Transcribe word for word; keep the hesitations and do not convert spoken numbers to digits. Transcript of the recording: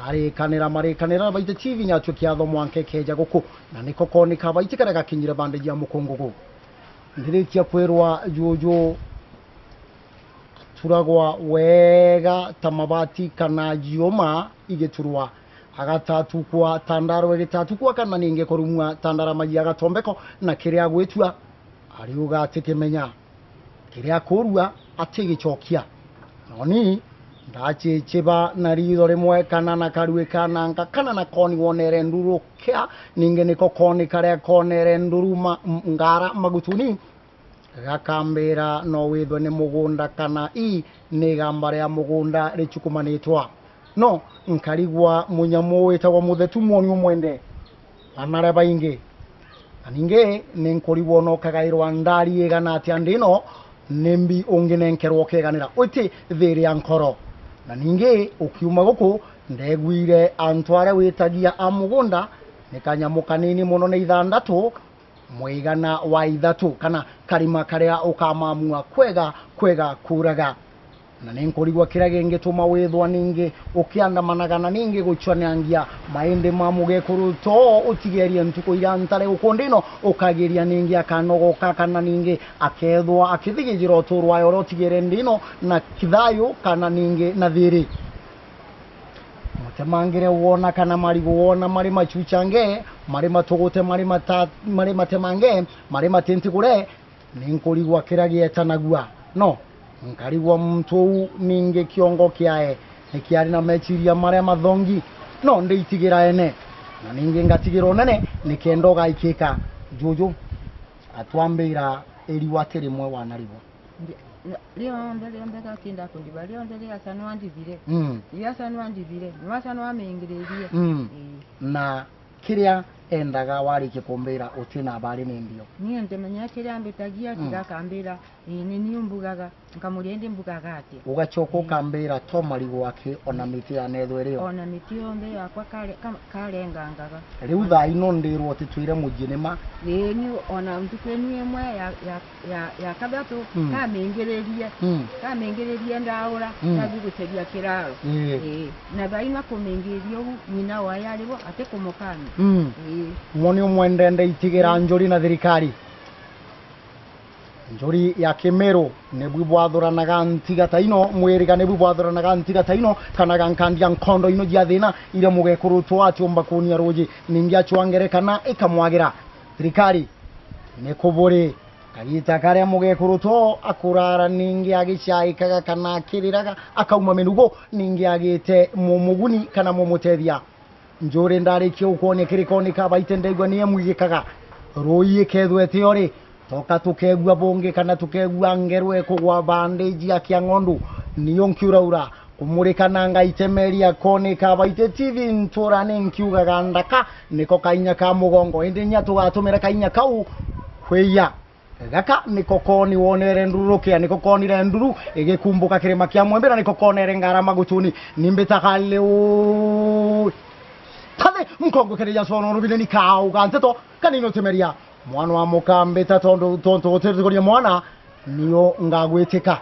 Marĩkanĩra, marĩkanĩra, Baite T V nĩ atue kiatho mwankekeja gũkũ. Na nĩko kooni ka Baite karĩa gakinyire bande ya mũkũngugu. Ndĩrĩkia kwĩrwa juju turagwa wega ta mabati kana jioma igĩturwa. Agatatukwa tandaro egĩtatukwa kana nĩngĩ kũrumwa tandara maji agatombeko na kĩrĩa agwĩtua. Ariuga atĩkĩmenya kĩrĩa akũrua atĩgĩcokia. Noni, ndachĩchĩba na riitho rĩmwe kana na karue ka nanga kana na kooni wonere nduru kĩa, nĩngĩ nĩko kooni karĩa konere nduru ma, m-, ngara magutuni. Gakambĩra no wĩthwe nĩ mũgũnda kana ii nĩ igamba rĩa mũgũnda rĩchukumanĩtwa. No, nkarigwa mũnyamũ wĩtagwa mũthetu mwoni ũmwende. Anare baingĩ. Na ningĩ, nĩnkũrigwo no kagaĩrwa ndari ĩgana atĩa ndĩ ĩno, nĩmbi ũngĩnenkerwo ũkeganĩra ũtĩ thĩrĩ ya nkoro. Na ningĩ, ũkiuma gũkũ, ndegwire antũ arĩa wĩtagia a mũgũnda, nĩ kanyamũ kanini mũno nĩ ithandatũ, mũigana wa ithatũ, kana karima karĩa ũkamamua kwega, kwega kũraga. Na nĩnkũrigwa kĩrĩa gĩngĩtũma wĩthwa ningĩ ũkĩandamanaga na ningĩ gũchwanangia maĩndĩ ma mũgekũrũ too ũtigerie ntukũ iria ntare gũkũ ndĩ ĩno, ũkageria ningĩ akanogoka kana ningĩ akethwa akĩthigĩjĩra ũtũũro wayo ũrĩa ũtigere ndĩ ĩno na thayũ kana ningĩ na thĩrĩ. Mũtemangĩre wona kana marigũ wona marĩ machuchange, marĩ matũgũte, marĩ mata-, marĩ matemange, marĩ matĩntĩgũre, nĩnkũrigwa kĩrĩa gĩetanagua. No, nkarigwa mũndũ ũũ ningĩ kĩongo kĩae nĩkĩarĩ na meciria marĩa mathongi. No, ndĩitigĩra ene. Na ningĩ ngatigĩra ũnene nĩ kenda ũgaikĩka. Juju, atwambĩra ĩriwa tĩ rĩmwe wanarigwa. Ndi-, na, rĩonthe, rĩonthe gatinda kũndiva, rĩonthe rĩaca nĩwandivire. Mm. Rĩaca nĩwandivire, nĩwaca nĩwamengererie. Mm. Ĩĩ. Na kĩrĩa endaga warĩkia kũmbĩra ũtĩ na barĩ nĩ mbio. Niĩ ndĩmenya kĩrĩa ambĩtagia, mm, tiga akambĩra, ĩĩ, nĩ niĩ ũmbugaga, nkamũria ĩndĩ mbugaga atĩa? Ũgacoka, ĩĩ, ũkambĩra to marigũ akĩ, ona, ĩĩ, mĩtĩ ya netho ĩrĩ o. Ona mĩtĩ yonthe yakwa kare-, ka-, karengangaga. Rĩu thaa ino ndĩrwo atĩ twĩre mũciĩ nĩ ma? Ĩĩ, nĩ ona ntukũ ĩno ĩmwe ya, ya, ya, ya kathatũ, mm, kamengererie, mm, kamengererie ndaũra, mm, ndathi gũcaria kĩraaro. Ĩĩ. Ĩĩ, na thaa ino akũmengererie ũu, ng'ina wayo arĩ vo, atĩ kũmũkania. Mm. Ĩĩ. Mwoni ũmwendende itigĩra, mm, njũri na thirikari. Njũri ya Kĩmĩrũ, nĩbu bwathũranaga ntiga ta ino, mwĩrĩga nĩbu bwathũranaga ntiga ta ino, kana ga nkandia nkondo ino cia thĩna, iria mũgekũrũ tũ atiũmba kũnia rũũjĩ, ningĩ achwangere kana ĩkamwagĩra. Thirikari, nĩ kũbũrĩ. Kagita karĩa mũgekũrũ tũ akũrara ningĩ agĩcaĩkaga kana akĩrĩraga, akauma mĩnugo, ningĩ agĩte mũmũguni kana mũmũtethia. Njũrĩ ndarĩkia gũkwonia kĩrĩko nĩ kaba ite ndegwa nĩ emwigĩkaga. Rũi ĩkethwe ĩtĩ o rĩ, toka tũkegua bũngĩ kana tũkegua ngerũ ĩkũgwa bandage ya kĩa ng'ondu. Nĩyo nkiuraura. Kũmũrĩka na ngaitemeria koni kaba ite T V ntũra nĩ nkiugaga ndaka, nĩko kainya ka mũgongo. Ĩndĩ nya tũgatũmĩra kainya kau kwĩya. Gaka nĩko koni wonere nduru rũkĩa, nĩko konire nduru ĩgĩkumbũka kĩrĩma kĩa Mwembe, na nĩko konere ngara magũtũnĩ. Nĩmbĩtaga lĩu. Tathĩ, mũkongwe kĩrĩ ya sono rũbinĩ nĩ kaũ ga nteto, kana ino temeria. Mwana wa mũka mbĩta tondũ, tondũ gũtĩrĩ tũkũria mwana, nĩyo ngagwĩtĩka.